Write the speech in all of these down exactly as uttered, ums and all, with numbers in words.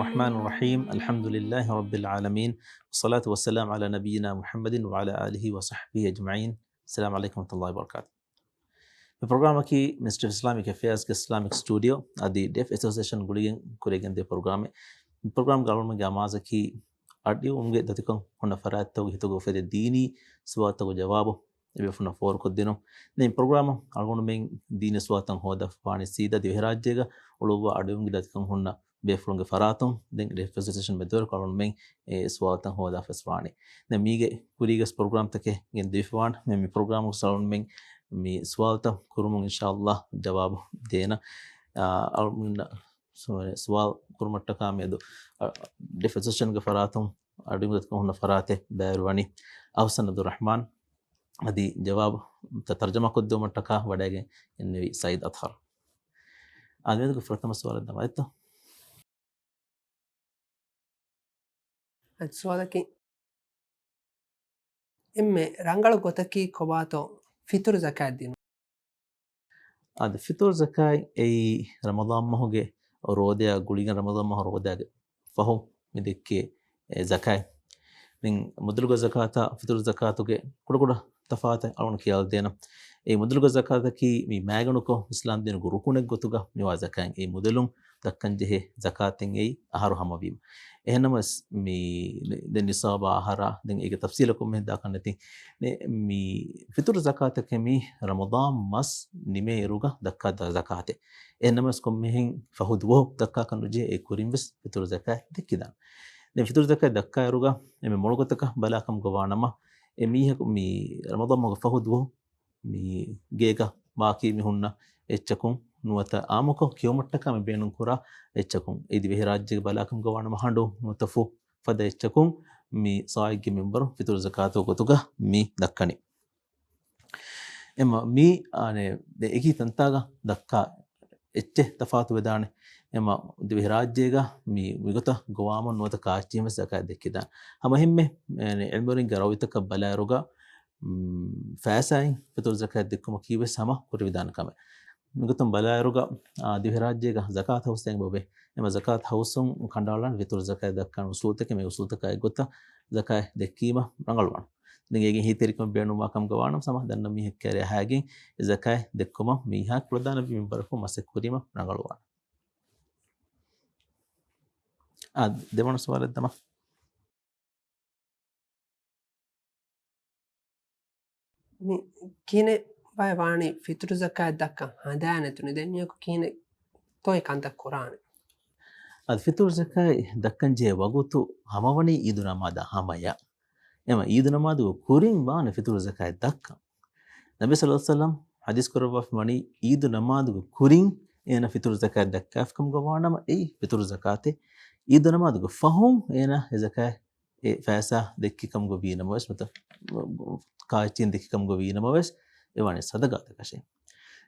الرحمن الرحيم. الحمد لله رب العالمين. والصلاة والسلام على نبينا محمد وعلى آله وصحبه أجمعين. السلام عليكم ورحمة الله وبركاته. މި ޕްރޮގްރާމަކީ މިނިސްޓްރީ އޮފް އިސްލާމިކް އެފެއާޒްގެ އިސްލާމިކް ސްޓޫޑިއޯ އަދި ޑެފް އެސޯސިއޭޝަން ގުޅިގެން ކުރިއަށް ގެންދިޔަ ޕްރޮގްރާމެއް. މި ޕްރޮގްރާމްގެ އަޅުގަނޑުމެންގެ އަމާޒަކީ އަޑުއިވުމުގެ ދަތިކަން ހުންނަ ފަރާތްތަކުގެ ހިތުގަ އުފެދޭ ދީނީ ސުވާލުތަކުގެ ޖަވާބު އެބޭފުޅުންނަށް ފޯރުކޮށްދިނުން. ދެން މި ޕްރޮގްރާމަށް އަޅުގަނޑުމެން ދީނީ ސުވާލުތައް ހޯދާފަވާނީ ސީދާ ދިވެހިރާއްޖޭގަ އުޅުއްވާ އަޑުއިވުމުގެ ދަތިކަން ހުންނަ ބޭފުޅުންގެ ފަރާތުން. ދެން ޑެފް އެސޯސިއޭޝަން މެދުވެރިކޮށް އަޅުގަނޑުމެން އެ ސުވާލުތައް ހޯދާފަވާނީ. ދެން މީގެ ކުރީގަސް ޕްރޮގްރާމްތަކެއް ގެންދެވިފަވާނެ. މި، މި ޕްރޮގްރާމުގަސް އަޅުގަނޑުމެން މި ސުވާލުތައް ކުރުމުން އިންޝާﷲ ޖަވާބު ދޭނަ. އާ، އަޅުގަނޑު ސު-، ސުވާލު ކުރުމަށްޓަކާ މިއަދު، އަ، ޑެފް އެސޯސިއޭޝަންގެ ފަރާތުން އަޑުއިވުމުގެ ދަތިކަން ހުންނަ ފަރާތެއް ބައިވެރިވަނީ އަހުސަން އަބްދުއްރަޙްމާން. އަދި ޖަވާބު ތަ-، ތަރްޖަމާކޮށްދެވުމަށްޓަކާ ވަޑައިގެން އިންނެވީ ސައީދް އަޠްހަރު. އާދެ، މިއަދުގެ ފުރަތަމަ ސުވާލަށް ދަމާލައްތޯ؟ އަދި ސުވާލަކީ، އެންމެ ރަނގަޅު ގޮތަކީ ކޮބާތޯ ފިތުރު ޒަކާތް ދިނުން؟ އާދެ، ފިތުރު ޒަކާތް އެއީ ރަމަޟާން މަހުގެ ރޯދަޔާ ގުޅިގެން ރަމަޟާން މަހު ރޯދައިގެ ފަހު މި ދެއްކޭ އެ ޒަކާތް. ދެން މުދަލުގެ ޒަކާތާ ފިތުރު ޒަކާތުގެ ކުޑަކުޑަ ތަފާތެއް އަޅުގަނޑު ކިޔާލަދޭނަން. އެ މުދަލުގެ ޒަކާތަކީ މި މައިގަނޑުކޮށް އިސްލާމް ދީނުގެ ރުކުނެއް ގޮތުގަ މިވާ ޒަކާތް. އެ މުދަލުން ދައްކަންޖެހޭ ޒަކާތެއް އެއީ އަހަރު ހަމަވީމަ. އެހެންނަމަވެސް މި ދެން ނިޞާބާ އަހަރާ، ދެން އޭގެ ތަފްސީލަކުން މިހެން ދާކަށް ނެތި. މި ފިތުރު ޒަކާތަކީ މި ރަމަޟާން މަސް ނިމޭއިރުގަ ދައްކާ ދަ-، ޒަކާތެއް. އެހެންނަމަވެސް ކޮންމެހެން ފަހު ދުވަހު ދައްކާކަށް ނުޖެހޭ އެ ކުރިންވެސް ފިތުރު ޒަކާތް ދެއްކިދާނެ. ދެން ފިތުރު ޒަކާތް ދައްކާއިރުގަ އެންމެ މޮޅު ގޮތަކަށް ބަލާކަމުގަ ވާނަމަ، އެ މީހަކު މި ރަމަޟާން މަހުގެ ފަހު ދުވަހު މި ގޭގަ ބާކީ މި ހުންނަ އެއްޗަކުން ނުވަތަ އާއްމުކޮށް ކިޔުމަށްޓަކާ މި ބޭނުން ކުރާ އެއްޗަކުން އެ ދިވެހިރާއްޖޭގަ ބަލާކަމުގަ ވާނަމަ ހަނޑު ނުވަތަ ފުށް ފަދަ އެއްޗަކުން މި ސާޢެއްގެ މިންވަރު ފިތުރު ޒަކާތު ގޮތުގަ މި ދައްކަނީ. އެމަ މި އާނެ ދެ އެކި ތަންތާގަ ދައްކާ އެއްޗެއް ތަފާތު ވެދާނެ. އެމަ ދިވެހިރާއްޖޭގަ މި މިގޮތަށް ގޮވާމަ ނުވަތަ ކާއެއްޗެހިން ވެސް ޒަކާތް ދެއްކިދާނެ. ހަމަ އެހެންމެ އެ އިލްމުވެރިންގެ ރައުޔުތަކަށް ބަލާއިރުގަ، މް، ފައިސާއިން ފިތުރު ޒަކާތް ދެއްކުމަކީ ވެސް ހަމަ ކުރެވިދާނެ ކަމެއް. މިގޮތުން ބަލާއިރުގަ، އާ، ދިވެހިރާއްޖޭގަ ޒަކާތް ހައުސް އެނގިބޮވޭ. އެމަ ޒަކާތް ހައުސުން ކަނޑައަޅާނެ ފިތުރު ޒަކާތް ދައްކާނެ އުސޫލުތަކެއް. މި އުސޫލުތަކާ އެއްގޮތަށް ޒަކާތް ދެއްކީމަ ރަނގަޅުވާނެ. ދެން އޭގެ ހީތެރިކަމެއް ބޭނުންވާ ކަމުގަ ވާނަމަ ސަމަ ދަންނަ މީހެއް ކައިރި އަހައިގެން އެ ޒަކާތް ދެއްކުމަށް މީހާ ކުޅަދާނަ މިންވަރަކު މަސައްކަތް ކުރީމަ ރަނގަޅުވާނެ. އާ، ދެވަނަ ސުވާލެއް ދަމާ. މި ކިހިނެއް ބައެއް ވާނީ ފިތުރު ޒަކާތް ދައްކަން ހަނދާން ނެތުނީ. ދެން މީހަކު ކިހިނެއްތޯ އެ ކަންތައް ކުރާނެ؟ އަދި ފިތުރު ޒަކާތް ދައްކަން ޖެހޭ ވަގުތު ހަމަވަނީ އީދު ނަމާދާ ހަމަޔަށް. އެމަ އީދު ނަމާދުގެ ކުރިން ވާނެ ފިތުރު ޒަކާތް ދައްކަން. ނަބީ ޞައްލަﷲު ޢަލައިހި ވަސައްލަމް ޙަދީޘް ކުރައްވާފަ ވަނީ، އީދު ނަމާދުގެ ކުރިން އޭނަ ފިތުރު ޒަކާތް ދައްކާފިކަމުގަ ވާނަމަ، އެއީ ފިތުރު ޒަކާތެއް. އީދު ނަމާދުގެ ފަހުން އޭނަ އެ ޒަކާތް އެ ފައިސާ ދެއްކި ކަމުގަ ވީނަމަވެސް، ނުވަތަ ކާއެއްޗެހިން ދެއްކި ކަމުގަ ވީނަމަވެސް، އެ ވާނީ ސަދަގާތަކަށެއް.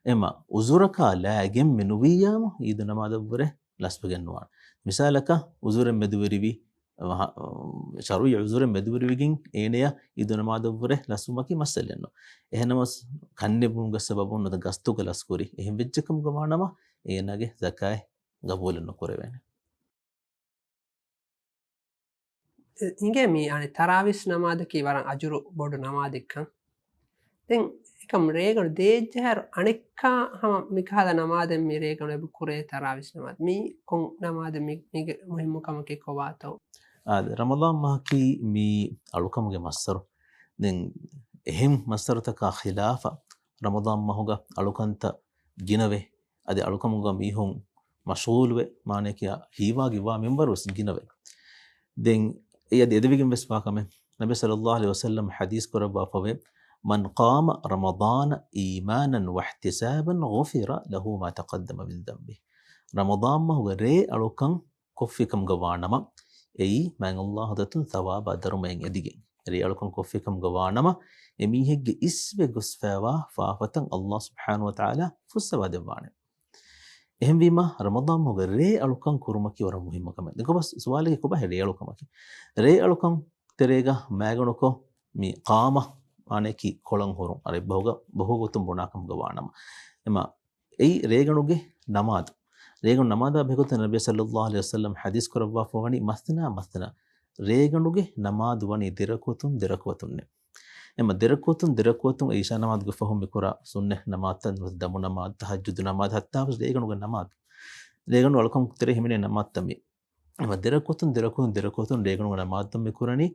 އެމަ އުޒުރަކާ ލާގެން މި ނުވިއްޔާމު އީދު ނަމާދަށްވުރެ ލަސްވެގެން ނުވާނެ. މިސާލަކަށް އުޒުރެއް މެދުވެރިވި، ޝަރުޢީ އުޒުރެއް މެދުވެރިވިގެން އޭނަޔަށް އީދު ނަމާދަށްވުރެ ލަސްވުމަކީ މައްސަލައެއް ނޫން. އެހެންނަމަވެސް ކަންނެއްވުމުގެ ސަބަބުން ނުވަތަ ގަސްތުގަ ލަސްކުރި. އެހެން ވެއްޖެ ކަމުގަ ވާނަމަ އޭނާގެ ޒަކާތް ގަބޫލެއް ނުކުރެވޭނެ. އިނގޭ މި އަނެއް ތަރާވީސް ނަމާދަކީ ވަރަށް އަޖުރު ބޮޑު ނަމާދެއްކަން. ދެން އެކަމް ރޭގަނޑު ދޭއްޖެހާއިރު އަނެއްކާ ހަމަ މިކަހަލަ ނަމާދެއް މި ރޭގަނޑު އެބަ ކުރޭ ތަރާވީސް ނަމާދު. މީ ކޮން ނަމާދެއް މި-، މީގެ މުހިއްމު ކަމަކީ ކޮބާތޯ؟ އާދެ، ރަމަޟާން މަހަކީ މީ އަޅުކަމުގެ މައްސަރު. ދެން އެހެން މައްސަރުތަކާ ޚިލާފަށް ރަމަޟާން މަހުގަ އަޅުކަންތައް ގިނަވެ، އަދި އަޅުކަމުގަ މީހުން މަޝްޣޫލުވެ، މާނަޔަކީ ހީވާގި ވާ މިންވަރު ވެސް ގިނަވެ. ދެން އެ އަދި އެދެވިގެން ވެސް ވާ ކަމެއް. ނަބީ ޞައްލަﷲު ޢަލައިހި ވަސައްލަމް ޙަދީޘް ކުރައްވާފަވޭ، "من قام رمضان إيمانا واحتسابا غفر له ما تقدم من ذنبه." ރަމަޟާން މަހުގެ ރޭ އަޅުކަން ކޮށްފި ކަމުގަ ވާނަމަ، އެއީ މާތް ﷲ ދަތުން ޘަވާބާ ދަރުމައެއް އެދިގެން. ރޭ އަޅުކަން ކޮށްފި ކަމުގަ ވާނަމަ، އެ މީހެއްގެ އިސްވެ ގޮސްފައިވާ ފާފަތައް ﷲ ސުބްޙާނަހޫ ވަތަޢާލާ ފުއްސަވާ ދެއްވާނެ. އެހެންވީމަ، ރަމަޟާން މަހުގެ ރޭ އަޅުކަން ކުރުމަކީ ވަރަށް މުހިއްމު ކަމެއް. ދެން ކޮބާ ސުވާލަކީ ކޮބާ ހެ ރޭ އަޅުކަމަކީ؟ ރޭ އަޅުކަން ތެރޭގަ މައިގަނޑުކޮށް، މި ޤާމަ މާނަޔަކީ ކޮޅަށް ހުރުން، އަރަބި ބަހުގަ، ބަހުގެ ގޮތުން ބުނާ ކަމުގަ ވާނަމަ. އެމަ އެއީ ރޭގަނޑުގެ ނަމާދު. ރޭގަނޑު ނަމާދާ ބެހޭގޮތުން ނަބީ ޞައްލައްލާހު ޢަލައިހި ވަސައްލަމް ޙަދީޘް ކުރައްވާފަ ވަނީ މަސްނާ މަސްނާ. ރޭގަނޑުގެ ނަމާދު ވަނީ ދެރަކުޢަތުން ދެރަކުޢަތުންނޭ. އެމަ ދެރަކުޢަތުން ދެރަކުޢަތުން އެ ޢިޝާ ނަމާދުގެ ފަހުން މި ކުރާ ސުންނަތް ނަމާދުތައް، ދަމު ނަމާދު، ތަހައްޖުދު ނަމާދު، ހައްތާވެސް ރޭގަނޑުގެ ނަމާދު. ރޭގަނޑު އަޅުކަމުގެ ތެރޭ ހިމެނޭ ނަމާދުތައް މީ. އެމަ ދެރަކުޢަތުން ދެރަކުޢަތުން ދެރަކުޢަތުން ރޭގަނޑުގެ ނަމާދުތައް މި ކުރަނީ.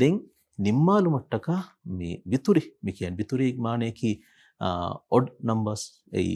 ދެން ނިންމާލުމަށްޓަކާ މި ވިތުރި މި ކިޔަން. ވިތުރީ މާނަޔަކީ، އާ، އޮޑް ނަމްބަރސް އެއީ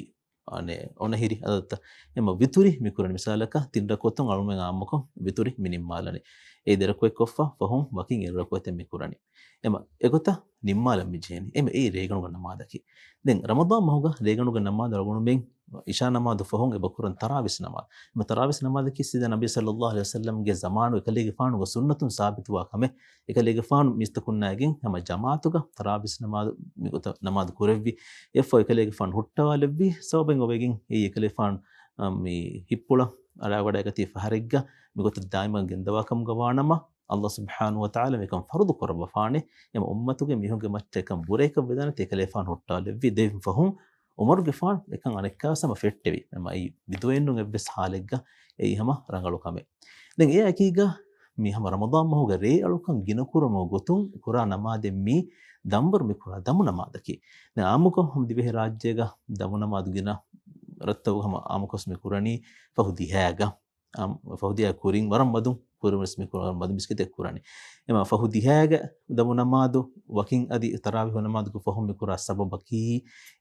އަނެއް އޮނަހިރި އަދަދުތައް. އެމަ ވިތުރި މި ކުރަނީ މިސާލަކަށް ތިން ރަކުޢަތުން އަޅުމެން އާއްމުކޮށް ވިތުރި މި ނިންމާލަނީ. އެއީ ދެ ރަކުޢަތް ކޮށްފަ ފަހުން ވަކިން އިރު ރަކުޢަތެއް މި ކުރަނީ. އެމަ އެގޮތަށް ނިންމާލަން މި ޖެހެނީ. އެމަ އެއީ ރޭގަނޑުގެ ނަމާދަކީ. ދެން ރަމަޟާން މަހުގަ ރޭގަނޑުގެ ނަމާދު އަޅުގަނޑުމެން އިޝާ ނަމާދު ފަހުން އެބަ ކުރަން ތަރާވީސް ނަމާދު. އެމަ ތަރާވީސް ނަމާދަކީ ސީދާ ނަބީ ޞައްލައްލާހު ޢަލައިހި ވަސައްލަމްގެ ޒަމާނު އެކަލޭގެފާނުގެ ސުންނަތުން ސާބިތުވާ ކަމެއް. އެކަލޭގެފާނު މީސްތަކުންނާއިގެން ހަމަ ޖަމާޢަތުގަ ތަރާވީސް ނަމާދު މިގޮތަށް ނަމާދު ކުރެއްވި. އެއަށްފަހު އެކަލޭގެފާނު ހުއްޓަވާލެއްވި ސަބަބެއް އޮވެގެން އެއީ އެކަލޭފާނު، އަ، މި ހިއްޕުޅަށް އަރާވަޑައިގަތީ ފަހަރެއްގަ މިގޮތަށް ދާއިމަށް ގެންދަވާ ކަމުގަ ވާނަމަ، ﷲ ސުބްޙާނަހޫ ވަތަޢާލާ މިކަން ފަރުޟު ކުރައްވަފާނެ. އެމަ އުއްމަތުގެ މީހުންގެ މައްޗަށް އެކަން ބުރޭކަށް ވެދާނެތީ އެކަލޭފާނު ހުއްޓާލެއްވި. ދެން ފަހުން ޢުމަރުގެފާނު އެކަން އަނެއްކާވެސް ހަމަ ފެއްޓެވި. އެމަ އެއީ ބިދުޢައެއްނޫން އެއްވެސް ޙާލެއްގަ އެއީ ހަމަ ރަނގަޅު ކަމެއް. ދެން އެއާ އެކީގަ މި ހަމަ ރަމަޟާން މަހުގެ ރޭ އަޅުކަން ގިނަ ކުރުމުގެ ގޮތުން ކުރާ ނަމާދެއް މީ ދަންވަރު މި ކުރާ ދަމު ނަމާދަކީ. ދެން އާއްމުކޮށް ހަމަ ދިވެހި ރާއްޖޭގަ ދަމު ނަމާދު ގިނަ ރަށްތަކުގަ ހަމަ އާއްމުކޮށް މި ކުރަނީ ފަހު ދިހައިގަ. އާ، ފަހު ދިހައި ކުރިން ވަރަށް މަދުން ކުރިން ވެސް މި ކުރާ މަދު މިސްކިތެއް ކުރަނީ. އެމަ ފަހު ދިހައިގަ ދަމު ނަމާދު ވަކިން އަދި ތަރާވީހު ނަމާދުގެ ފަހުން މި ކުރާ ސަބަބަކީ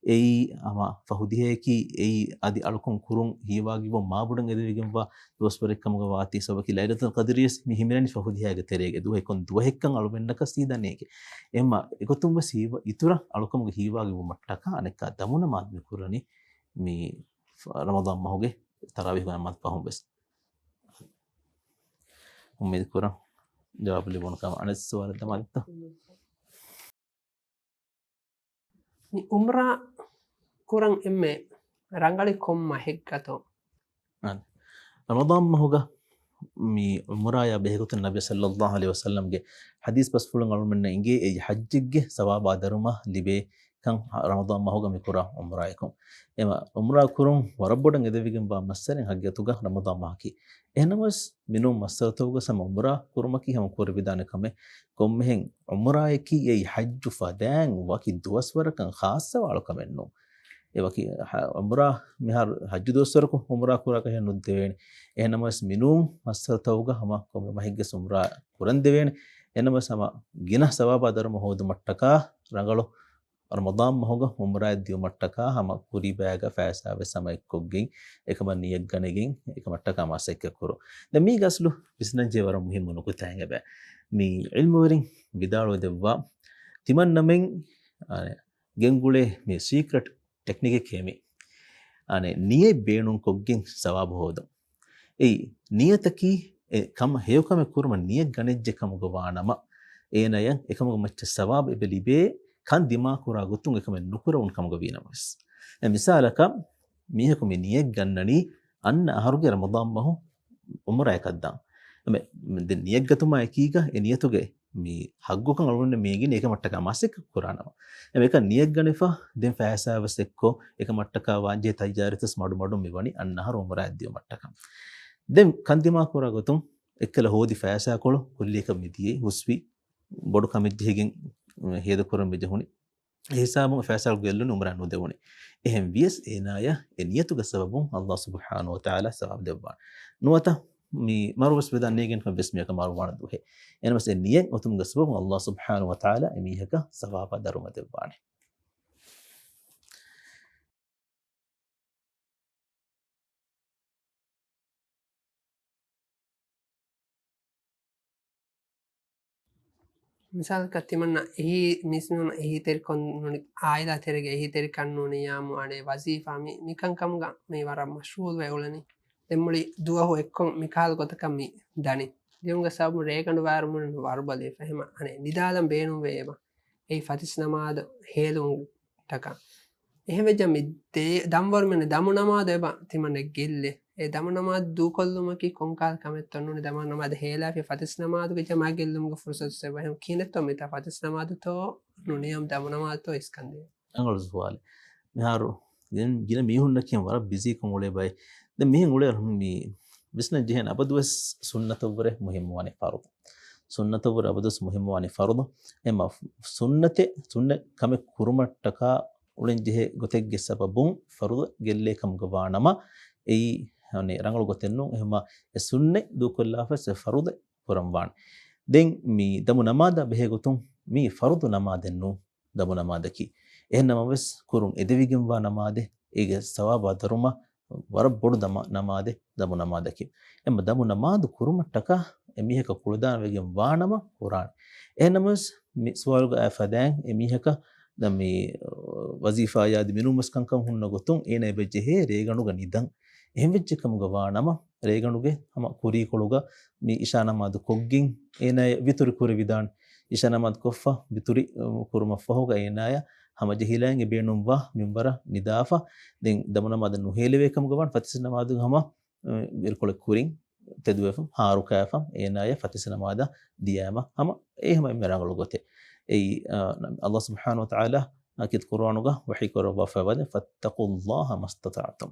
އެއީ ހަމަ ފަހު ދިހައަކީ އެއީ އަދި އަޅުކަން ކުރުން ހީވާގިވުން މާބޮޑަށް އެދެވިގެންވާ ދުވަސްވަރެއް ކަމުގަ ވާތީ ސަބަބަކީ ލައިލަތުލް ޤަދްރި ވެސް މި ހިމެނެނީ ފަހު ދިހައިގެ ތެރޭގަ. ދުވަހެއް ކޮން ދުވަހެއްކަން އަޅުމެންނަކަށް ސީދާ ނޭނގެ. އެމަ އެގޮތުން ވެސް ހީވަ-، އިތުރަށް އަޅުކަމުގެ ހީވާގިވުމަށްޓަކާ އަނެއްކާ ދަމު ނަމާދު މި ކުރަނީ މި ރަމަޟާން މަހުގެ ތަރާވީހު ނަމާދު ފަހުން ވެސް. އުއްމީދު ކުރަން ޖަވާބު ލިބުނު ކަމަށް. އަނެއް ސުވާލެއް ދަމާލައްތަ؟ މި އުމްރާ ކުރަން އެންމެ ރަނގަޅީ ކޮން މަހެއްގަތޯ؟ އާނ. ރަމަޟާން މަހުގަ މި އުމްރާޔާ ބެހޭގޮތުން ނަބީ ޞައްލައްލާހު ޢަލައިހި ވަސައްލަމްގެ ޙަދީޘް ބަސްފުޅުން އަޅުމެންނަށް އެނގޭ އެއީ ޙައްޖެއްގެ ސަވާބާ ދަރުމަ ލިބޭ ކަން ރަމަޟާން މަހުގަ މި ކުރާ އުމްރާއަކުން. އެމަ އުމްރާ ކުރުން ވަރަށް ބޮޑަށް އެދެވިގެންވާ މައްސަރެއް ހަގީގަތުގަ ރަމަޟާން މަހަކީ. އެހެނަމަވެސް މިނޫން މައްސަރުތަކުގަ ހަމަ އުމްރާ ކުރުމަކީ ހަމަ ކުރެވިދާނެ ކަމެއް. ކޮންމެހެން އުމްރާއަކީ އެއީ ޙައްޖު ފަދައިން ވަކި ދުވަސްވަރަކަށް ޚާއްޞަވާ އަޅުކަމެއް ނޫން. އެ ވަކި ހަ-، އުމްރާ މިހާރު ޙައްޖު ދުވަސްވަރަކު އުމްރާ ކުރާކަށް ނުދެވޭނެ. އެހެނަމަވެސް މިނޫން މައްސަރުތަކުގަ ހަމަ ކޮންމެ މަހެއްގެ އުމްރާ ކުރަން ދެވޭނެ. އެހެނަމަވެސް ހަމަ ގިނަ ސަވާބާ ދަރުމަ ހޯދުމަށްޓަކާ ރަނގަޅު ރަމަޟާން މަހުގަ އުމްރާއަށް ދިޔުމަށްޓަކާ ހަމަ ކުރީބާގަ ފައިސާ ވެސް ހަމަ އެއްކޮށްގެން އެކަމަށް ނިޔަތް ގަނެގެން އެކަމަށްޓަކާ މަސައްކަތް ކުރުން. ދެން މީގަ އަސްލު ވިސްނަންޖެހޭ ވަރަށް މުހިއްމު ނުކުތާއެއް އެބަ. މި ޢިލްމުވެރިން ވިދާޅުވެދެއްވާ ތިމަންނަމެން، އާ، ގެންގުޅޭ މި ސީކްރެޓް ޓެކްނިކެކޭ މި. އާނ، ނިޔަތް ބޭނުންކޮށްގެން ސަވާބު ހޯދުން. އެއީ، ނިޔަތަކީ އެ ކަމަށް ހެޔޮކަމެއް ކުރުމަށް ނިޔަތް ގަނެއްޖެ ކަމުގަ ވާނަމަ، އޭނަޔަށް އެކަމުގެ މައްޗަށް ސަވާބު އެބަ ލިބޭ، ކަން ދިމާކުރާ ގޮތުން އެކަމެއް ނުކުރެވުނު ކަމުގަ ވީނަމަވެސް. އެ މިސާލަކަށް، މީހަކު މި ނިޔަތް ގަންނަނީ، އަންނަ އަހަރުގެ ރަމަޟާން މަހު އުމްރާއަކަށް ދާން. އެމެ، ދެން ނިޔަތްގަތުމާ އެކީގަ އެ ނިޔަތުގެ މި ހައްގުކަން އަޅުގަނޑު މީގެން އެކަމަށްޓަކާ މަސައްކަތް ކުރާނަމަ. އެމެ އެކަން ނިޔަތްގަނެފަ ދެން ފައިސާ ވެސް އެއްކޮށް އެކަމަށްޓަކާ ވާންޖެހޭ ތައްޔާރީތައް ވެސް މަޑުމަޑުން މިވަނީ އަންނަ އަހަރު އުމްރާއަށް ދިޔުމަށްޓަކާ. ދެން ކަންދިމާ ކުރާ ގޮތުން އެއްކަލަ ހޯދި ފައިސާކޮޅު ކުއްލިއަކަށް މިދިޔައީ ހުސްވި ބޮޑު ކަމެއްޖެހިގެން ހޭދަކުރަން މިޖެހުނީ. އެ ހިސާބުން ފައިސާ ގެއްލުނު އުމްރާ ނުދެވުނީ. އެހެން ވިޔަސް އޭނާޔަށް އެ ނިޔަތުގެ ސަބަބުން ﷲ ސުބްޙާނަހޫ ވަތަޢާލާ ސަވާބު ދެއްވާނެ. ނުވަތަ މި މަރުވެސް ވެދާނެ ނޭނގެން ވެސް މީހަކަށް މަރުވާނެ ދުވަހެއް. އެނަމަސް އެ ނިޔަތް އޮތުމުގެ ސަބަބުން ﷲ ސުބްޙާނަހޫ ވަތަޢާލާ އެ މީހަކަށް ސަވާބާ ދަރުމަ ދެއްވާނެ. މިސާލަކަށް ތިމަންނަ އެހީ މީސްމީހުން އެހީތެރިކަން ނޫނީ، އާއިލާ ތެރޭގެ އެހީތެރިކަން ނޫނިއްޔާމު އަނެއް ވަޒީފާ މި، މިކަންކަމުގަ މި ވަރަށް މަޝްޣޫލުވެ އުޅެނީ. ދެންމުޅި ދުވަހު އެއްކޮށް މިކަހަލަ ގޮތަކަށް މި ދަނީ. ދިޔުމުގެ ސަބަބުން ރޭގަނޑު ވާރުމުން ވަރުބަލިވެފަ. އެހެމަ އަނެއް ނިދާލަން ބޭނުންވޭ އެބަ. އެއީ ފަތިސް ނަމާދު ހޭލުން ޓަކާ. އެހެންވެއްޖެ މި ދޭ-، ދަންވަރު މި ދަމު ނަމާދު އެބަ ތިމަންނަ ގެއްލޭ. އެ ދަމު ނަމާދު ދޫކޮށްލުމަކީ ކޮންކަހަލަ ކަމެއްތޯ ނޫނީ ދަމު ނަމާދު ހޭލާފި ފަތިސް ނަމާދުގެ ޖަމާ ގެއްލުމުގެ ފުރުސަތު އެބަ. އެހެން ކިހިނެއްތޯ މިތާ ފަތިސް ނަމާދުތޯ ނޫނީ ދަމު ނަމާދުތޯ އިސްކަންދޭ. ރަނގަޅު ސުވާލެއް. މިހާރު ގިނަ، ގިނަ މީހުންނަކީ ވަރަށް ބިޒީ ކޮށް އުޅޭ ބައެއް. ދެން މިހެން އުޅޭ މި ވިސްނަން ޖެހޭނެ އަބަދުވެސް ސުންނަތަށްވުރެ މުހިއްމުވާނީ ފަރުޟު. ސުންނަތަށްވުރެ އަބަދުވެސް މުހިއްމުވާނީ ފަރުޟު. އެމަ ސުންނަތެއް، ސުންނަ ކަމެއް ކުރުމަށްޓަކާ އުޅެން ޖެހޭ ގޮތެއްގެ ސަބަބުން ފަރުޟު ގެއްލޭ ކަމުގަ ވާނަމަ، އެއީ ރަނގަޅު ގޮތެއް ނޫން. އެހެމަ އެ ސުންނަތް ދޫކޮށްލާފަސް އެ ފަރުޟެއް ކުރަންވާނެ. ދެން މި ދަމު ނަމާދާ ބެހޭ ގޮތުން މީ ފަރުޟު ނަމާދެއް ނޫން. ދަމު ނަމާދަކީ. އެހެން ނަމަވެސް ކުރުން އެދެވިގެންވާ ނަމާދެއް، އޭގެ ސަވާބާ ދަރުމަ ވަރަށް ބޮޑު ދަމަ-، ނަމާދެއް ދަމު ނަމާދަކީ. އެމަ ދަމު ނަމާދު ކުރުމަށްޓަކާ އެމީހަކަށް ކުޅަދާނަވެގެން ވާނަމަ ކުރާނެ. އެހެން ނަމަވެސް މި ސުވާލުގަ އައި ފަދައިން އެމީހަކަށް ދަ މި ވަޒީފާއާ އަދި މިނޫންވެސް ކަންކަން ހުންނަ ގޮތުން އޭނަ އެބަ ޖެހޭ ރޭގަނޑުގަ ނިދަން. އެހެން ވެއްޖެ ކަމުގަ ވާނަމަ ރޭގަނޑުގެ ހަމަ ކުރީކޮޅުގަ މި އިޝާ ނަމާދު ކޮށްގެން އޭނާ ވިތުރި ކުރެވިދާނެ. އިޝާ ނަމާދު ކޮށްފަ، ވިތުރި، އު، ކުރުމަށްފަހުގަ އޭނާޔަށް ހަމަޖެހިލައިގެން ބޭނުންވާ މިންވަރަށް ނިދާފަ، ދެން ދަމު ނަމާދަށް ނުހޭލެވޭ ކަމުގަ ވާން ފަތިސް ނަމާދުގެ ހަމަ، އު، ވިރިކޮޅެއް ކުރިން ތެދުވެފަ، ހާރުކާފަ، އޭނާޔަށް ފަތިސް ނަމާދަށް ދިޔައިމަ ހަމަ އެ ހަމަ އެންމެ ރަނގަޅު ގޮތެއް. އެއީ، އަ، ﷲ ސުބްޙާނަހޫ ވަތަޢާލާ އަކީ ޤުރުއާނުގަ ވަޙީ ކުރައްވާފައިވާ، "فاتقوا الله ما استطعتم."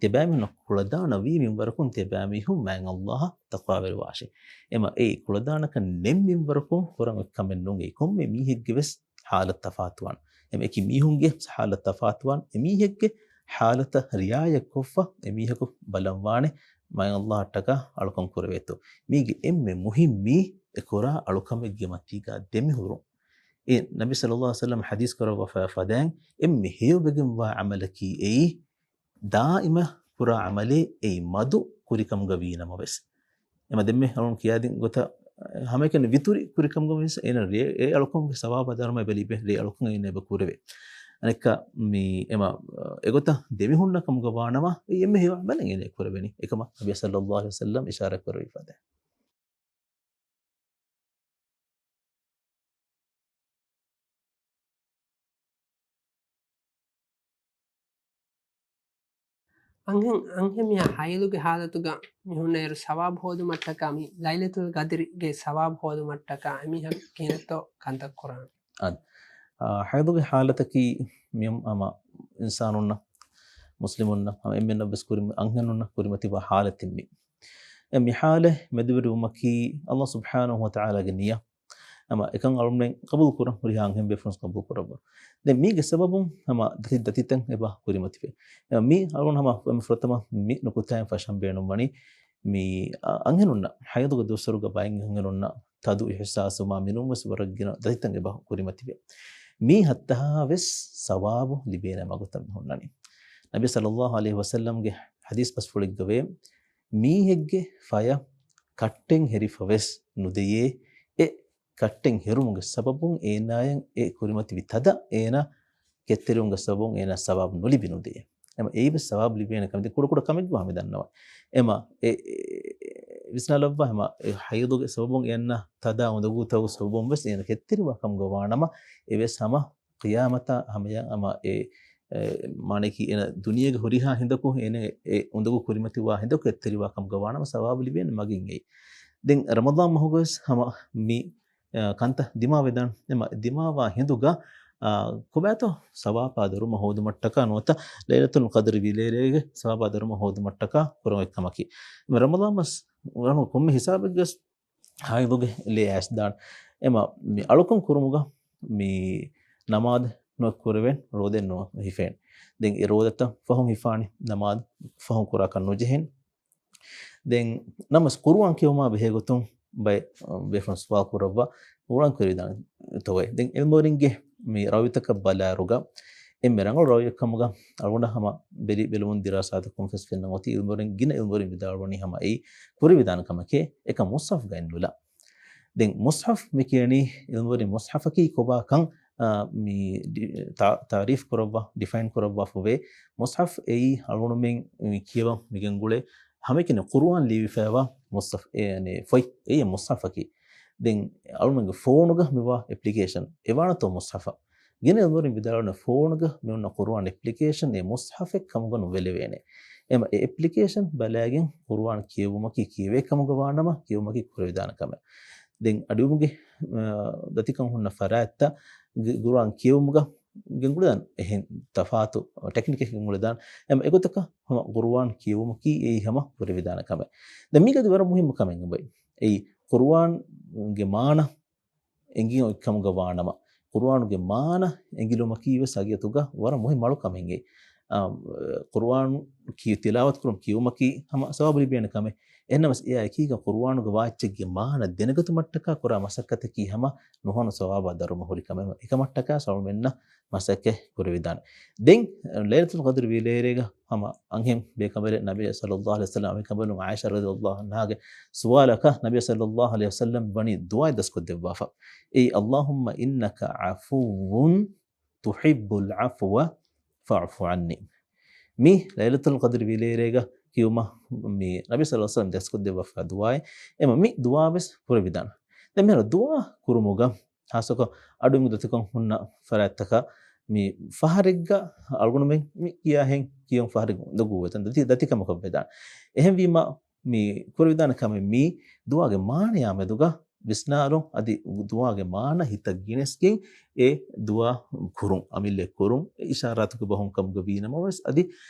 ތިބާމީހުން ކުޅަދާނަވީ މިންވަރަކުން ތިބާމީހުން މާތް ﷲ އަށް ތަޤްވާވެރިވާށޭ. އެމަ އެ ކުޅަދާނަކަން ނެތް މިންވަރަކުން ކުރަން އޮތް ކަމެއް ނޫން. އެއީ ކޮންމެ މީހެއްގެ ވެސް ޙާލަތު ތަފާތުވާނެ. އެމަ އެކި މީހުންގެ ޙާލަތު ތަފާތުވާނެ. އެމީހެއްގެ ޙާލަތަށް ރިޢާޔަތްކޮށްފަ އެމީހަކު ބަލަންވާނެ މާތް ﷲ އަށްޓަކާ އަޅުކަން ކުރެވޭތޯ. މީގެ އެންމެ މުހިއްމީ އެ ކުރާ އަޅުކަމެއްގެ މަތީގަ ދެމިހުރުން. އެ ނަބީ ޞައްލައްލާހު ޢަލައިހި ވަސައްލަމަ ޙަދީޘް ކުރައްވާފައި ފަދައިން އެންމެ ހެޔޮވެގެންވާ ޢަމަލަކީ އެއީ، ދާއިމަށް ކުރާ ޢަމަލެއް އެއީ މަދު ކުރިކަމުގަ ވީނަމަވެސް. އެމަ ދެންމެ އަޅުން ކިޔާދިން ގޮތަށް ހަމައެކަނި ވިތުރި ކުރިކަމުގަ ވެސް އޭނަ ރޭ އެ އަޅުކަމުގެ ސަވާބާ ދަރުމަ އެބަ ލިބޭ، ރޭ އަޅުކަން އޭނަ އެބަ ކުރެވޭ. އަނެއްކާ މި އެމަ އެގޮތަށް ދެމިހުންނަ ކަމުގަ ވާނަމަ އެ އެންމެ ހެޔޮ ޢަމަލެއް އޭނަ ކުރެވެނީ. އެކަމަށް ނަބީ ޞައްލައްލާހު ޢަލައިހި ވަސައްލަމަ އިޝާރާތް ކުރެވިފަދަ. އަންހެން، އަންހެން މީހާ ޙައިޟުގެ ޙާލަތުގަ މި ހުންނައިރު ސަވާބު ހޯދުމަށްޓަކާ މި ލައިލަތުލް ޤަދްރިގެ ސަވާބު ހޯދުމަށްޓަކާ އެމީހަކު ކިހިނެއްތޯ ކަންތައް ކުރާނެ؟ އާދެ. އާ، ޙައިޟުގެ ޙާލަތަކީ މި ހަމަ އިންސާނުންނަށް، މުސްލިމުންނަށް، ހަމަ އެންމެންނަށް ވެސް ކުރި-، އަންހެނުންނަށް ކުރިމަތިވާ ޙާލަތެއް މި. އެ މި ޙާލެއް މެދުވެރިވުމަކީ ﷲ ސުބްޙާނަހޫ ވަތަޢާލާގެ ނިޔަ. އަމަ އެކަން އަޅުމެން ޤަބޫލު ކުރަން ހުރިހާ އަންހެން ބޭފުޅުން ޤަބޫލު ކުރައްވާ. ދެން މީގެ ސަބަބުން ހަމަ ދަތި-، ދަތިތައް އެބަ ކުރިމަތިވޭ. އެ މީ އަޅުން ހަމަ އެ ފުރަތަމަ މި ނުކުތާއިން ފަށަން ބޭނުންވަނީ މި، އަ، އަންހެނުންނަށް ޙައިޟުގެ ދުވަސްވަރުގަ ބައެއް އަންހެނުންނަށް ތަދު އިޙްސާސުވާ މިނޫންވެސް ވަރަށް ގިނަ ދަތިތައް އެބަ ކުރިމަތިވޭ. މީ ހައްތަހާވެސް ސަވާބު ލިބޭނެ މަގުތައް މި ހުންނަނީ. ނަބީ ޞައްލައްލާހު ޢަލައިހި ވަސައްލަމްގެ ޙަދީޘް ބަސްފުޅެއްގަވޭ، މީހެއްގެ ފަޔަށް ކައްޓެއް ހެރިފަވެސް ނުދެޔޭ، އެ ކައްޓެއް ހެރުމުގެ ސަބަބުން އޭނާޔަށް އެ ކުރިމަތިވި ތަދަށް އޭނާ ކެތްތެރިވުމުގެ ސަބަބުން އޭނާ ސަވާބު ނުލިބި ނުދެޔޭ. އެމަ އެއީވެސް ސަވާބު ލިބޭނެ ކަމެއް ކުޑަކުޑަ ކަމެއްގަ ހަމަ ދަންނަވަން. އެމަ އެ، އެ، ވިސްނާލައްވާ ހަމަ އެ ޙައިޟުގެ ސަބަބުން އެންނަ ތަދާ އުނދަގޫތަކުގެ ސަބަބުން ވެސް އޭނަ ކެތްތެރިވާ ކަމުގަ ވާނަމަ އެވެސް ހަމަ ޤިޔާމަތާ ހަމަޔަށް ހަމަ އެ، އެ، މާނައަކީ އޭނަ ދުނިޔޭގެ ހުރިހާ ހިނދަކު އޭނަ އެ އުނދަގޫ ކުރިމަތިވާ ހިނދަކު ކެތްތެރިވާ ކަމުގަ ވާނަމަ ސަވާބު ލިބޭނެ މަގެއް އެއީ. ދެން ރަމަޟާން މަހުގަވެސް ހަމަ މި، އަ، ކަންތައް ދިމާވެދާނެ. އެމަ ދިމާވާ ހިނދުގަ، އަ، ކޮބާތޯ ސަވާބާ ދަރުމަ ހޯދުމަށްޓަކާ ނުވަތަ ލައިލަތުލް ޤަދްރި ވިލޭރޭގެ ސަވާބާ ދަރުމަ ހޯދުމަށްޓަކާ ކުރަން އޮތް ކަމަކީ. އެމަ ރަމަޟާން މަސް ކޮންމެ ހިސާބެއްގަސް ޙައިޟުގެ ލޭ އައިސްދާނެ. އެމަ މި އަޅުކަން ކުރުމުގަ މި ނަމާދު ނުކުރެވެން ރޯދައެއް ނު ހިފޭނެ. ދެން އެ ރޯދަތައް ފަހުން ހިފާނެ، ނަމާދު ފަހުން ކުރާކަށް ނުޖެހޭނެ. ދެން ނަމަވެސް ޤުރުއާން ކިޔެވުމާ ބެހޭ ގޮތުން ބައެއް ބޭފުޅުން ސުވާލު ކުރައްވާ، ޤުރުއާން ކުރެވިދާނެތޯއޭ؟ ދެން ޢިލްމުވެރިންގެ މި ރަވީތަކަށް ބަލާއިރުގަ އެންމެ ރަނގަޅު ރަވީއެއް ކަމުގަ އަޅުގަނޑަށް ހަމަ ބެލި ބެލުމުން ދިރާސާތަކުން ފެސް ފެންނަން އޮތީ ޢިލްމުވެރިން، ގިނަ ޢިލްމުވެރިން ވިދާޅުވަނީ ހަމަ އެއީ ކުރެވިދާނެ ކަމެކޭ، އެކަން މުޞްޙަފުގައި ނުލާ. ދެން މުޞްޙަފް މި ކިޔަނީ ޢިލްމުވެރިން މުޞްޙަފަކީ ކޮބާކަން، އާ، މި ޑި-، ތާ-، ތާރީފް ކުރައްވާ، ޑިފައިން ކުރައްވާފަވޭ. މުޞްޙަފް އެއީ އަޅުގަނޑުމެން މި ކިޔަވަން މިގެންގުޅޭ ހަމައެކަނި ޤުރުއާން ލިޔެވިފައިވާ މުޞްޙަފް، އެ، އަނެ، ފޮތް އެއީ މުޞްޙަފަކީ. ދެން އަޅުގަނޑުމެންގެ ފޯނުގަ މިވާ އެޕްލިކޭޝަން އެވާނެތޯ މުޞްޙަފަށް؟ ގިނަ ޢިލްމުވެރިން ވިދާޅުވަނީ ފޯނުގަ މި އޮންނަ ޤުރުއާން އެޕްލިކޭޝަން އެ މުޞްޙަފެއް ކަމުގަ ނުބެލެވޭނެ. އެމަ އެ އެޕްލިކޭޝަން ބަލައިގެން ޤުރުއާން ކިޔެވުމަކީ ކިޔެވޭ ކަމުގަ ވާނަމަ ކިޔެވުމަކީ ކުރެވިދާނެ ކަމެއް. ދެން އަޑުއިވުމުގެ، އާ، ދަތިކަން ހުންނަ ފަރާތްތައް ގި-، ޤުރުއާން ކިޔެވުމުގަ ގެންގުޅެދާނެ އެހެން ތަފާތު ޓެކްނިކެއް ގެންގުޅެދާނެ. އެމަ އެގޮތަކަށް ހަމަ ޤުރުއާން ކިޔެވުމަކީ އެއީ ހަމަ ކުރެވިދާނެ ކަމެއް. ދެން މީގަދި ވަރަށް މުހިއްމު ކަމެއް އެބައި. އެއީ ޤުރުއާންގެ މާނަ އެނގި އޮތްކަމުގަ ވާނަމަ، ޤުރުއާނުގެ މާނަ އެނގިލުމަކީ ވެސް ހަގީގަތުގަ ވަރަށް މުހިއްމު އަޅުކަމެއް. އާ، ޤުރުއާން ކިޔު ތިލާވަތު ކުރުން ކިޔުމަކީ ހަމަ ސަވާބު ލިބޭނެ ކަމެއް. އެހެންނަމަސް އެއާ އެކީގަ ޤުރުއާނުގެ ވާ އެއްޗެއްގެ މާނަ ދެނެގަތުމަށްޓަކާ ކުރާ މަސައްކަތަކީ ހަމަ ނުހަނު ސަވާބާ ދަރުމަ ހުރި ކަމެއް. އެކަމަށްޓަކާ ސަޅުމެންނަށް މަސައްކަތް ކުރެވިދާނެ. ދެން ލައިލަތުލް ޤަދްރި ވީ ލޭރޭގަ ހަމަ އަންހެން ބޭކަނބަލެއް ނަބީ ޞައްލައްލާހު ޢަލައިހި ވަސައްލަމް އަނބިކަނބަލުން ޢާއިޝާ ރަޟިޔައްލާހު ޢަންހާގެ ސުވާލަކަށް ނަބީ ޞައްލައްލާހު ޢަލައިހި ވަސައްލަމް ވަނީ ދުޢާއެއް ދަސްކޮށްދެއްވާފަ. އެއީ، اللهم إنك عفو تحب العفو فاعف عني. މި ލައިލަތުލް ޤަދްރި ވިލޭރޭގަ ކިޔުމަށް މި ނަބީ ޞައްލައްލާހު ޢަލައިހި ވަސައްލަމް ދަސްކޮށްދެއްވާފަ ދުޢާއެއް. އެމަ މި ދުޢާ ވެސް ކުރެވިދާނެ. ދެން މިހާރު ދުޢާ ކުރުމުގަ ޚާއްޞަކޮށް އަޑު އެނގު ދަތިކޮށް ހުންނަ ފަރާތްތަކަށް މި ފަހަރެއްގަ އަޅުގަނޑުމެން މި ކިޔާހެން ކިޔުން ފަހަރެއް ނުގޫވޭތަން ދަތި، ދަތިކަމަކަށް ވެދާނެ. އެހެންވީމަ މި ކުރެވިދާނެ ކަމެއް މީ ދުޢާގެ މާނަޔާ މެދުގަ ވިސްނާލުން އަދި ދުޢާގެ މާނަ ހިތަށް ގިނެސްގެން އެ ދުޢާ ކުރުން، އަމިއްލަ ކުރުން، އެ އިޝާރާތުގެ ބަހުން ކަމުގަ ވީނަމަވެސް އަދި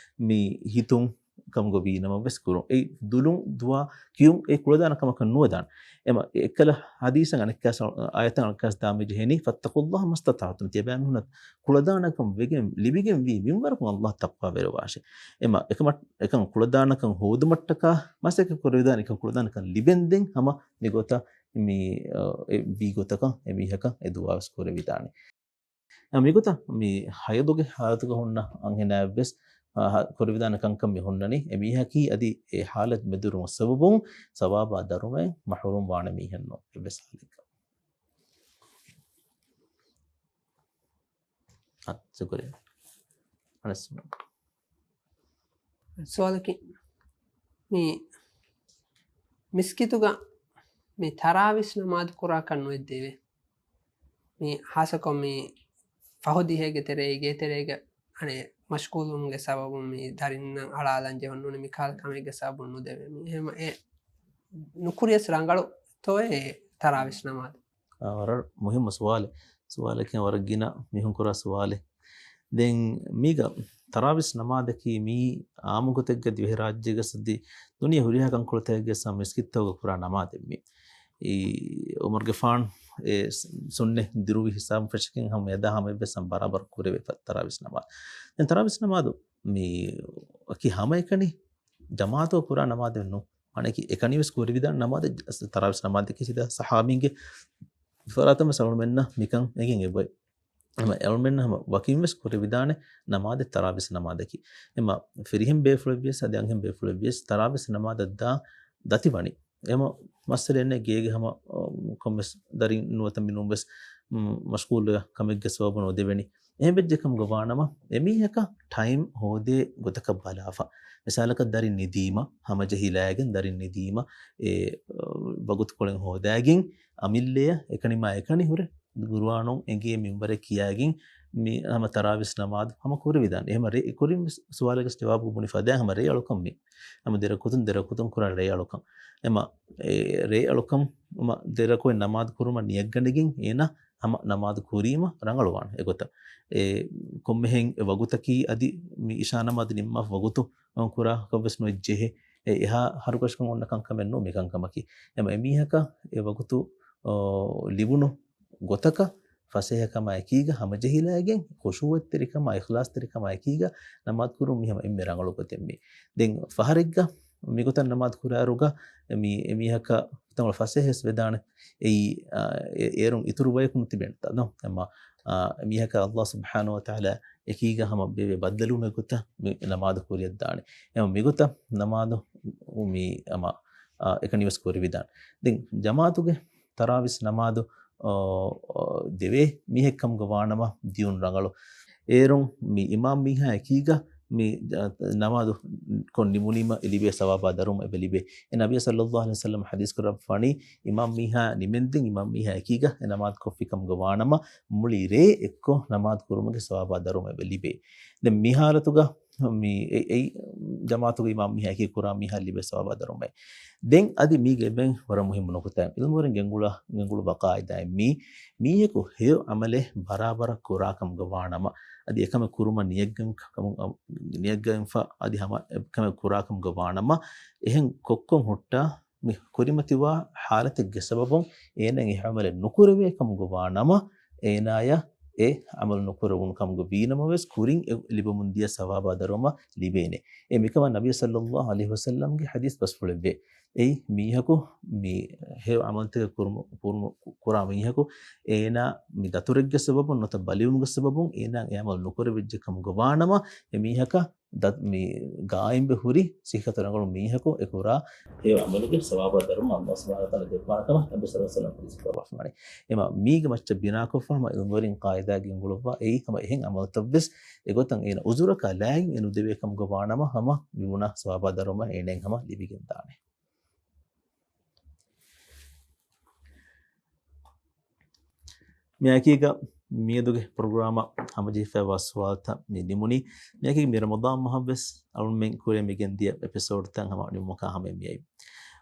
މި ހިތުން ކަމުގަ ވީނަމަވެސް ކުރުން. އެ ދުލުން ދުޢާ ކިޔުން އެ ކުޅަދާނަ ކަމަކަށް ނުވެދާނެ. އެމަ އެއްކަލަ ޙަދީޘަށް އަނެއްކާސް އާޔަތަށް އަނެއްކާސް ދާން ވެއްޖެ ހެނީ، فاتقوا الله ما استطعتم. ތިޔަބައިމީހުންނަށް ކުޅަދާނަކަން ވެގެން ލިބިގެން ވީ މިންވަރަކުން ﷲ ތަޤްވާވެރިވާށޭ. އެމަ އެކަމަށް އެކަން ކުޅަދާނަކަން ހޯދުމަށްޓަކާ މަސައްކަތް ކުރެވިދާނެ، އެކަން ކުޅަދާނަކަން ލިބެންދެން ހަމަ މިގޮތަށް މި، އަ، އެ ވީ ގޮތަކަށް އެމީހަކަށް އެ ދުޢާވެސް ކުރެވިދާނެ. އަ، މިގޮތަށް މި ޙައިޟުގެ ޙާލަތުގަ ހުންނަ އަންހެނާއެއްވެސް، އަ، ހަ، ކުރެވިދާނެ ކަންކަން މި ހުންނަނީ. އެމީހަކީ އަދި އެ ޙާލަތް މެދުވުމުގެ ސަބަބުން ސަވާބާ ދަރުމައިން މަޙްރޫމް ވާނެ މީހެއްނު އެއްވެސް ޙާލެއްގަ. އަ، ޝުކުރިއްޔާ. އަނެއް ސުވާލަކީ، މި މިސްކިތުގަ މި ތަރާވީސް ނަމާދު ކުރާކަށް ނުއެއްދެވޭ. މި ހާއްސަކޮށް މި ފަހު ދިހައިގެ ތެރޭގެ ތެރޭގަ އަނެއް މަޝްޣޫލުވުމުގެ ސަބަބުން މި ދަރިންނަށް އަޅާލަން ޖެހުން ނޫނީ މި ކާލަ ކަމެއްގެ ސަބަބުން ނުދެވޭ. މި އެހެން އެ ނުކުރިޔަސް ރަނގަޅުތޯއޭ ތަރާވީސް ނަމާދު؟ އާ، ވަރަށް މުހިއްމު ސުވާލެއް. ސުވާލަކީ ވަރަށް ގިނަ މީހުން ކުރާ ސުވާލެއް. ދެން މީގަ ތަރާވީސް ނަމާދަކީ މީ އާއްމު ގޮތެއްގަ ދިވެހިރާއްޖޭގަސް އަދި ދުނިޔެ ހުރިހާ ކަންކޮޅުތަކެއްގަސް މިސްކިތްތަކުގަ ކުރާ ނަމާދެއް މީ. އީ ޢުމަރުގެފާނު އެ ސުންނަތް ދިރުވި ހިސާބުން ފެށިގެން ހަމަ އެދާ ހަމަ އެއްވެސް ބަރާބަރު ކުރެވޭ ތަރާވީސް ނަމާދު. ދެން ތަރާވީސް ނަމާދު މީ އަކީ ހަމައެކަނި ޖަމާޢަތުގަ ކުރާ ނަމާދެއް ނޫން. އަނެކި އެކަނިވެސް ކުރެވިދާނެ ނަމާދެއް ތަރާވީސް ނަމާދަކީ ސީދާ ޞަޙާބީންގެ ފަރާތުން ވެސް އަޅުމެންނަށް މިކަން އެނގެން އެބައޮތް. ހަމަ އަޅުމެންނަށް ހަމަ ވަކިން ވެސް ކުރެވިދާނެ ނަމާދެއް ތަރާވީސް ނަމާދަކީ. އެމަ ފިރިހެން ބޭފުޅެއްވިޔަސް އަދި އަންހެން ބޭފުޅެއްވިޔަސް ތަރާވީސް ނަމާދަށް ދާ ދަތި ވަނީ. އެމަ މައްސަލައެއް ނެތް ގޭގެ ހަމަ، އަ، ކޮންމެސް ދަރިން ނުވަތަ މިނޫން ވެސް، މް، މަޝްޣޫލު ކަމެއްގެ ސަބަބުން ނުދެވެނީ. އެހެން ވެއްޖެ ކަމުގަ ވާނަމަ، އެމީހަކަށް ޓައިމް ހޯދޭ ގޮތަކަށް ބަލާފަ. މިސާލަކަށް ދަރިން ނިދީމަ، ހަމަޖެހިލައިގެން ދަރިން ނިދީމަ، އެ، އަ، ވަގުތުކޮޅެއް ހޯދައިގެން، އަމިއްލައަށް އެކަނިމާ އެކަނި ހުރެ، ގުރުއާނުން އެނގޭ މިންވަރެއް ކިޔައިގެން، މި ހަމަ ތަރާވީސް ނަމާދު ހަމަ ކުރެވިދާނެ. އެހެމަ ރޭ، އެ ކުރިން ސުވާލެއްގެ ޖަވާބު ބުނި ފަދައިން ހަމަ ރޭ އަޅުކަން މި. ހަމަ ދެ ރަކުތުން، ދެ ރަކުތުން ކުރާ ރޭ އަޅުކަން. އެމަ އެ ރޭ އަޅުކަން ހަމަ ދެ ރަކުތެއް ނަމާދު ކުރުމަށް ނިޔަތްގަނެގެން އޭނަ ހަމަ ނަމާދު ކުރީމަ ރަނގަޅުވާނެ އެގޮތަށް. އެ ކޮންމެހެން އެ ވަގުތަކީ އަދި މި އިޝާ ނަމާދު ނިންމާފަ ވަގުތު ކުރާކަށްވެސް ނުވެއްޖެހޭ. އެ އެހާ ހަރުކަށިކަން އޮންނަ ކަންކަމެއް ނޫން މިކަންކަމަކީ. އެމަ އެމީހަކަށް އެ ވަގުތު، އޯ، ލިބުނު ގޮތަކަށް ފަސޭހަކަމާ އެކީގަ ހަމަޖެހިލައިގެން ޚުޝޫޢަތްތެރިކަމާ އިޚްލާޞްތެރިކަމާ އެކީގަ ނަމާދު ކުރުން މި ހަމަ އެންމެ ރަނގަޅު ގޮތެއް މީ. ދެން ފަހަރެއްގަ މިގޮތަށް ނަމާދު ކުރާއިރުގަ މި އެމީހަކަށް ތަންކޮޅެއް ފަސޭހަވެސް ވެދާނެ. އެއީ، އާ، އެ-، އޭރުން އިތުރު ބަޔަކު ނުތިބޭނެތާ ދޯ؟ އެމަ، އާ، އެމީހަކަށް ﷲ ސުބްޙާނަހޫ ވަތަޢާލާ އެކީގަ ހަމަ ބޭބެ ބައްދަލުވުމެއް ގޮތަށް މި ނަމާދު ކުރިއަށްދާނެ. އެމަ މިގޮތަށް ނަމާދު މި އަމަ، އާ، އެކަނިވެސް ކުރެވިދާނެ. ދެން ޖަމާޢަތުގެ ތަރާވީސް ނަމާދު، އާ، އާ، ދެވޭ މީހެއްކަމުގަ ވާނަމަ ދިޔުން ރަނގަޅު. އޭރުން މި އިމާމް މީހާ އެކީގަ މި، އާ، ނަމާދު ކޮށް ނިމުނީމަ އެ ލިބޭ ސަވާބާ ދަރުމަ އެބަ ލިބޭ. އެ ނަބިއްޔާ ޞައްލައްލާހު ޢަލައިހި ވަސައްލަމް ޙަދީޘް ކުރައްވަނީ، އިމާމް މީހާ ނިމެންދެން އިމާމް މީހާ އެކީގަ އެ ނަމާދު ކޮށްފި ކަމުގަ ވާނަމަ، މުޅި ރޭ އެއްކޮށް ނަމާދު ކުރުމުގެ ސަވާބާ ދަރުމަ އެބަ ލިބޭ. ދެން މި ޙާލަތުގަ މި އެ-، އެއީ ޖަމާޢަތުގެ އިމާމް މީހާ އެކީ ކުރާ މީހާ ލިބޭ ސަވާބާ ދަރުމައެއް. ދެން އަދި މީގެ އެބައިން ވަރަށް މުހިއްމު ނުކުތާ. ޢިލްމުވެރިން ގެންގުޅާ، ގެންގުޅުއްވާ ޤާޢިދާއެއް މީ، މީހަކު ހެޔޮ ޢަމަލެއް ބަރާބަރަށް ކުރާކަމުގަ ވާނަމަ، އަދި އެކަމެއް ކުރުމަށް ނިޔަތްގަން-، ކަމު-، ނިޔަތްގަންފަ އަދި ހަމަ އެކަމެއް ކުރާކަމުގަ ވާނަމަ، އެހެން ކޮއްކޮން ހުއްޓާ މި ކުރިމަތިވާ ޙާލަތެއްގެ ސަބަބުން އޭނާ އެ ޢަމަލެއް ނުކުރެވޭ ކަމުގަ ވާނަމަ، އޭނާޔަށް އެ ޢަމަލު ނުކުރެވުނު ކަމުގަ ވީނަމަވެސް، ކުރިން އެ ލިބެމުންދިޔަ ސަވާބާ ދަރުމަ ލިބޭނެ. އެ މިކަމަށް ނަބީ ޞައްލައްލާހު ޢަލައިހި ވަސައްލަމްގެ ޙަދީޘް ބަސްފުޅެއްވޭ. އެއީ މީހަކު މި ހެޔޮ ޢަމަލުތަކެއް ކުރުމު-، ކުރުމު-، ކުރާ މީހަކު އޭނާ މި ދަތުރެއްގެ ސަބަބުން ނުވަތަ ބަލިވުމުގެ ސަބަބުން އޭނާ އެ ޢަމަލު ނުކުރެވިއްޖެ ކަމުގަ ވާނަމަ، އެ މީހަކަށް ދަ-، މި ގާއިމްވެ ހުރި ސިއްހަތު ރަނގަޅު މީހަކު އެ ކުރާ ހެޔޮ ޢަމަލުގެ ސަވާބާ ދަރުމަ ﷲ ސުބްޙާނަހޫ ވަތަޢާލާ ދެއްވާނެ ކަމަށް ނަބީ ޞައްލައްލާހު ޢަލައިހި ވަސައްލަމް ޙަދީޘް ކުރައްވާފަވާނެ. އެމަ މީގެ މައްޗަށް ބިނާކޮށްފަ ހަމަ ޢިލްމުވެރިން ޤާޢިދާ ގެންގުޅުއްވާ އެއީ ހަމަ އެހެން ޢަމަލުތައްވެސް އެގޮތަށް އޭނަ ޢުޛުރަކާ ލާގެން އެ ނުދެވޭ ކަމުގަ ވާނަމަ ހަމަ މި ބުނާ ސަވާބާ ދަރުމަ އޭނައަށް ހަމަ ލިބިގެންދާނެ. މިއާއެކީގަ މިއަދުގެ ޕްރޮގްރާމަށް ހަމަޖެހިފައިވާ ސުވާލުތައް މި ނިމުނީ. މިއާއެކީގަ މި ރަމަޟާން މަހަށްވެސް އަޅުމެން ކުރިއަށް މިގެންދިޔަ އެޕިސޯޑުތައް ހަމަ ނިމުމަކާ ހަމައަށް މިއައީ.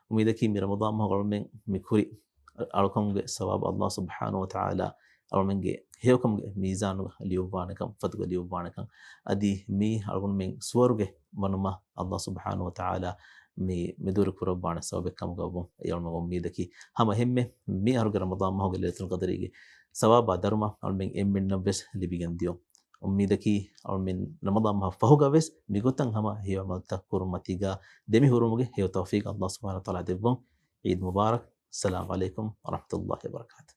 އުއްމީދަކީ މި ރަމަޟާން މަހު އަޅުމެން މި ކުރި އަޅުކަމުގެ ސަވާބު ﷲ ސުބްޙާނަހޫ ވަތަޢާލާ އަޅުމެންގެ ހެޔޮކަމުގެ މީޒާނުގަ ލިޔުއްވާނެކަން، ފަތުގަ ލިޔުއްވާނެކަން، އަދި މީ އަޅުގަނޑުމެން ސުވަރުގެ ވަނުމަށް ﷲ ސުބްޙާނަހޫ ވަތަޢާލާ މި މެދުވެރި ކުރައްވާނެ ސަބަބެއް ކަމުގަ ވުން އެ އަޅުމެން އުއްމީދަކީ. ހަމަ އެހެންމެ މި އަހަރުގެ ރަމަޟާން މަހުގެ ލައިލަތުލް ޤަދްރީގެ ސަވާބާ ދަރުމަ އަޅުމެން އެންމެންނަށްވެސް ލިބިގެން ދިޔުން. އުއްމީދަކީ އަޅުމެން ރަމަޟާން މަހަށް ފަހުގަވެސް މިގޮތަށް ހަމަ ހެޔޮ ޢަމަލުތައް ކުރުމަތީގަ ދެމިހުރުމުގެ ހެޔޮ ތައުފީޤު ﷲ ސުބްޙާނަހޫ ވަތަޢާލާ ދެއްވުން. ޢީދު މުބާރަކް. އައްސަލާމު ޢަލައިކުމް ވަރަޙްމަތުﷲ ވަބަރަކާތު.